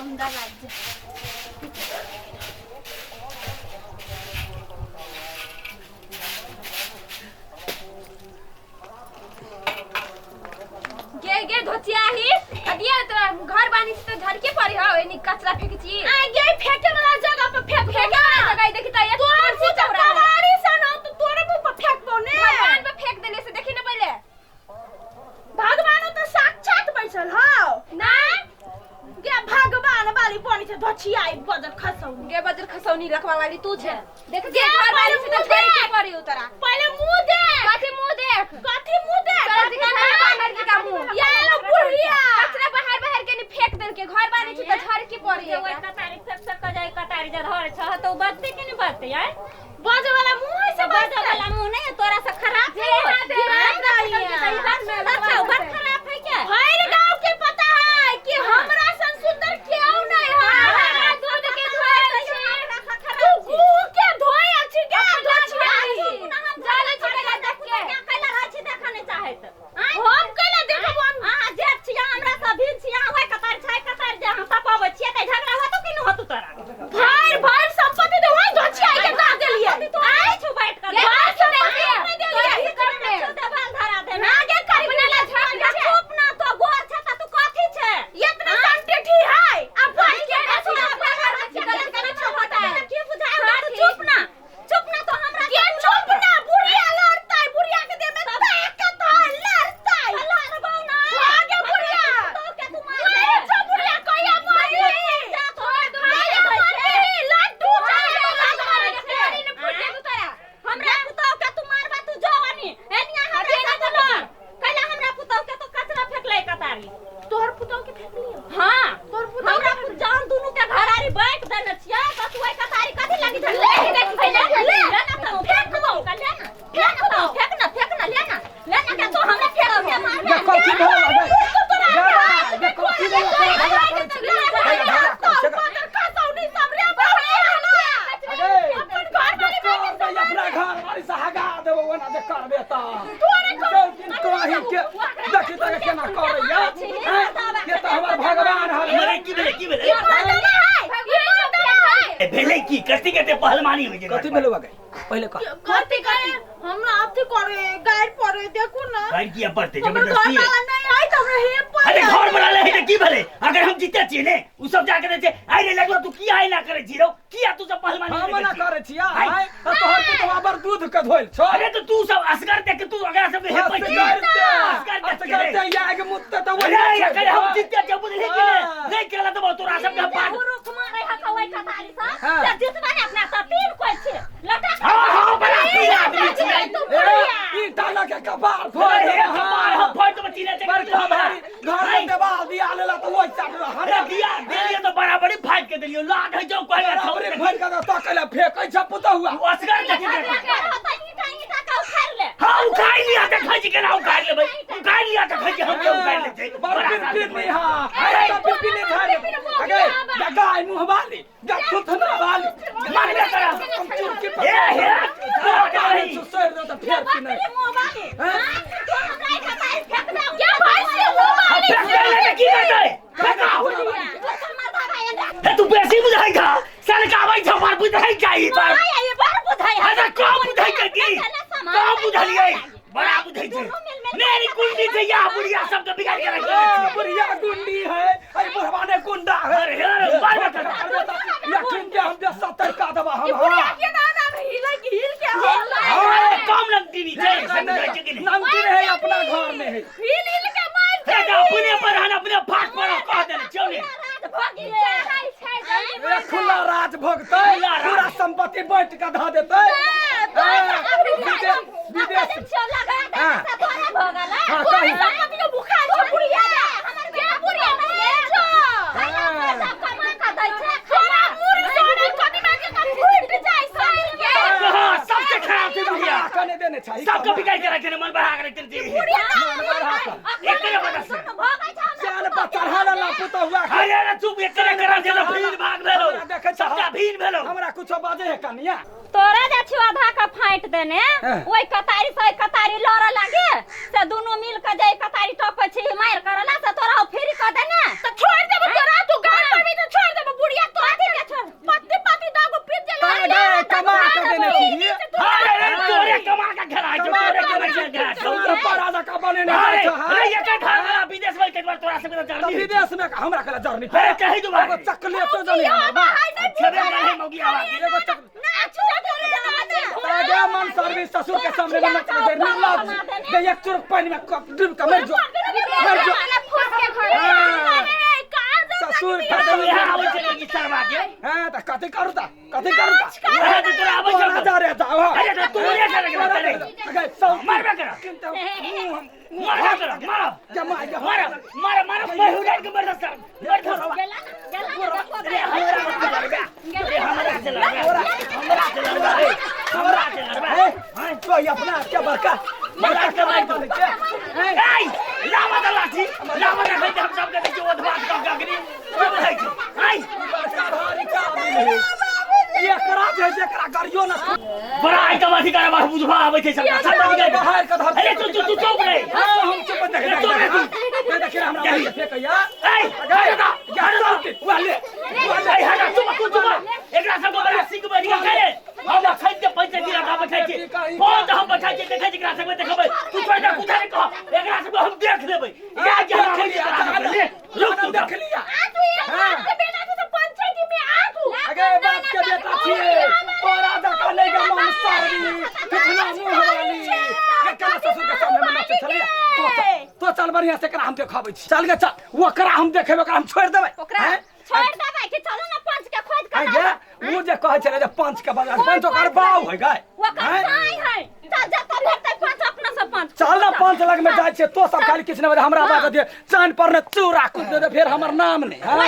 गंदा लागि जाए। गे गे धोतियाही अदिया तोरा घर बानी से तो झड़के पड़ी हो एनी कचरा फेंक छी आ गे फेंके वाला जगह पर फेंक फेंके वाला जगह देखी त ये तोर कुर्सी मुंह चौड़ा है। कबाड़ी सन हो तो तोरे मुंह पर फेंकबो ने भगवान पे फेंक देने से देखी ना पहले भगवान तो साक्षात बैठल हौ ना गे भगवान वाली बनी छै धोछियाई बजर खसौ गे बजर खसौनी लखवा वाली तू छे देख गे, जे घर पहिले बानी से तो मुँह झड़के देख। पड़ी उतरा पहिले मुंह देख कथी मुंह देख कथी मुंह देख तोरा जी का बाहर जी का मुंह या लो बुढ़िया कचरा बाहर बाहर के नहीं फेंक देल के घर बानी से तो झड़के पड़ी जे ओइ कतारी फेंक सक जाय कतारी जे धर छ त उ बजते कि नहीं बजते यार बजे वाला मुंह है से बजे वाला मुंह नहीं है, तोरा से खराब जे है हाथ गिरा गिरा रही है। अच्छा उ बड़ खराब है क्या भैर गांव के पता है कि हमरा सन सुंदर केहू नहीं है हाँ, दूध के धोयल छी। तू गुह के धोयल छी के धोछियाई जाले छी कैला देख के। क्या कैला रहै छी देखऽ नहि चाहैत आँय? हम कैला देखबो अहाँ जेठ छी हमरा से भिन्न छी अहाँ ओहि कतार छै कतार जे अहाँ तपबै छियै तऽ झगड़ा होतो कि नहि होतो तोरा भैर भैर संपत्ति दे वही धोछियाई के दऽ देलियै तू आइ छु बैठ कर ये भैर सुनै संपत्ति छियै? नहि तोरा देलियै ही करमे। देवाल धरा देने आगे करी अपने ला झाड़ के चुप ना तो गोर छै तऽ तू कथी छै इतना संटेठी है अब बैठ के चुप की की बुझाय तू चुप ना चुप ना तो हमरा ये चुप ना बुढ़िया लड़तै बुढ़िया के देह में ताकत है लड़तै लड़बौ ना आगे बुढ़िया तो के तू मार मारे छौ बुढ़िया कहिया मरी कहिया मरी लड्डू फूट जेतौ तोरा। हमरा पुतौ के तू मारबा तू जवानी एनिया हमरा साथ लड़ कैला हमरा पुतौ के तो कचरा फेकलै कतारी तोहर पुतौ के फेंक लियो हां तोहर पुतौ हमरा पुत जान दुनू के घरारी बांट देने छियै बस ओइ कतारी कथी लागी झगड़ा ले, ले, ले, ले ना तो फेंक दो ले ना फेंक दो फेंक ना फेंक ना ले ना ले ना के तो हमरा फेंक के मारबे जे कथी भेल गे? गे बा, जे कथी भेल झगड़ा करै छी? झगड़ा करै छी? अगे, जे करबै अपना घर वाली से हगा देबो ओना जे करबे तऽ। सब दिन कही के देखी तऽ केना करैया हैं? ये तऽ हमर भगवान हवे। मरे की भेलै की भेलै ए, भेलै की कथी कते पहलवानी होइ छै कथी भेलौ गे पहिले कह कथी करे हमरा अथी करे गाइड पड़े देखू ना गाड़ि किया पड़तै हमर घर जबरदस्ती वाला नहीं है त हमरा हे पर अरे घर बना ले है की भेलै अगर हम जीते छियै ने उ सब जाके दै छै आइ रे लगलो तू किया एना करै छी रौ किया तू सब पहलवानी हम करै ना छी? करै छियै आइ। आइ आ तोहर पुतवा बड़ दूध के धोइल छौ अरे तो तू सब असगर देख के तू ओकरा सब के हेपै छी असगरते असगर देख के रे। असगरते याग मुत्ते तऽ वही अरे छै। अगर हम जीते छियै बुझली कि हाँ। नहि नहि केला तऽ तोरा सब के पाठ रुख मारे हक ओइ कतारी से हाँ। से जितबा ने अपना सब तीन कोइ छै लटा हां हां बड़ा पीला आदमी छियै ए, ईंटा लऽ के कपार फोड़ अरे हे देबो, कपार हम फोड़ देबो चिन्है छै बड़का भारी घर में देवाल दिया लेला तऽ ओहि साइड अरे हमरा दिया देलियै तऽ बराबरी फाटि के देलियै लाड है जो कहले बराबरी फाड़ि के तऽ कैला फेकै छै पुतहुआ तू असगर देख के ईटा ईटा का उखाड़ ले हाँ उखाड़ लिया देखै छी केना उखाड़ लेबै उखाड़ लिया देखै छी हम के उखाड़ लै छै बड़ बड़ा पिन पिन हाँ अरे तो पिन पिन धर अगे गाय मुँह वाली गा थुथना वाली मारबे करा हम चुटकी हे हे तोरा के रही सर दो तो फेर पिन बकरी मुंह वाली हैं? तू हमरा ई कतारी फेंक दे क्या भाई से वो अब फेंक दे ले की करतै फेंका तू हमर बाबा एंदा हे तू बेसी बुझाइ छा सरकाबै छौ पर बुझाइ छै ई पर आय ये बड़ बुझाइ है अरे कम बुझाइ छै की कम बुझलियै बड़ा बुझाइ छै मेरी कुंडी छै या बुढ़िया सब के बिगाड़ के रख देने छै। बुढ़िया गुंडी है अरे बुढ़वा ने गुंडा है अरे अरे मारबे करा यकीन के हम 70 का दबा हम बुढ़िया हाँ के ना ना हिले के हिल के हल्ला अरे कम नमकीनी छै समझै छै कि नहीं नमकीन है अपना घर में है हिल हिल के मार हे तऽ अपने पर हन अपने फाट पर कह देने छियौ ने चाहै छै जल्दी ए, खुला राज भोगतै खुला राज। पूरा संपत्ति बांट के धऽ देतै विदेश विदेश हाँ। हाँ, तोरे कही। संपत्ति के बुखार छै बुढ़िया के बुढ़िया नहीं छौ तोरा मुरी सोने कदीमा के का फूट जाय छै के हाँ सबसे खराब छै बुढ़िया कने देने छै सबके बिगाड़ के रखे मन बढ़ा के रखे छी बढ़ा के। एकरे वजह से चाल पर चढ़ा लेला पुतहुआ के। अरे अरे चुप एकरे करा छै तऽ भीड़ भाग भेलो हमरा देखै छह। सबटा भीड़ भेलो हमरा कुछो बाजे है कनिया तोरा जे छियो आधा का फाँटि देने हाँ। ओहि कतारी से ओहि कतारी लड़ऽ लागे से दुनू मिल के जे कतारी टपै छी मारि करला से तोरा ओ फ्री कऽ देने त छोड़ देबो तोरा तू गाड़ पर भी त छोड़ विदेश में हमरा कला जरनी अरे कहीं दुबारा एगो चॉकलेटो जनी हमरा बा छेबे करे मौगी आवा के एगो चक ना छुआ के ना तागे मन सर्विस ससुर के सामने में नच दे निर्लज दे एक चुरुक पानी में कप डूब के मर जो मर जो फूस के घर हाँ। ससुर तो यहाँ आबै छै लगी सरवा के हां त कथि करू ता कथि करू ता अरे तो तोरा आबै छौ तोरा जा रे जा अरे तो तू रे करे करे अगे सब मारबे कर किंतु मुंह हम मारबे कर मारो जमा के मारो मारो मारो मैं उड़ान के मर सर मर धरवा गेला ना गेला ना देखो अरे हमरा से लड़बे अरे हमरा से लड़बे हमरा से लड़बे हमरा से लड़बे ए तो ये अपना के बड़का बड़का के मार दो के ए लावा द लाठी लावा द हम सब के देखियो ओधवा के गगरी के बुझै छै आई बड़का भारी का आदमी है एकरा जे छै एकरा गरियो न बड़ा आई का अथी करबा बुझवा आबै छै सब सब निकल बाहर के धर अरे तू तू तू चुप रे हां हम चुप देख अरे चुप रे तू। देख देख हमरा मार के फेकैया ए हटा हटा वाले ए हटा चुप तू चुप एकरा सब बड़ा सिंह बन के करे हम खैद के पैसा दिला का बैठै छी फोन हम बैठै छी देखै छी एकरा सब देखबै तू छोड़ दे कुछ नहीं कह एकरा सब हम देख लेबै या जे हम खैद ले रुक तू देख लिया आ तू ये बाप के बेटा तू तो पंचायती में आ तू अगे बाप के बेटा छिए तोरा जका नहीं गे मन सारी कितना मुंह वाली एकरा ससुर के सामने में नचे छलिए तो चल बढ़िया से एकरा हम देखाबै छी चल गे चल ओकरा हम देखेबै ओकरा हम छोड़ि देबै ओकरा हैं? छोड़ देबै कि चलू ना पंच के खोज आइ के गे ओ जे कहै छलै जे पंच के बजा पंच ओकर बाउ है गाय ओकर साई है चल जा तो भेटतै पंच अपना से पंच चल ना पंच लग में जाइ छियै तो सब खाली किछु नहि बजे हमरा बात दिए चान पर ने चूड़ा कुद दे फेर हमर नाम नहि हाँ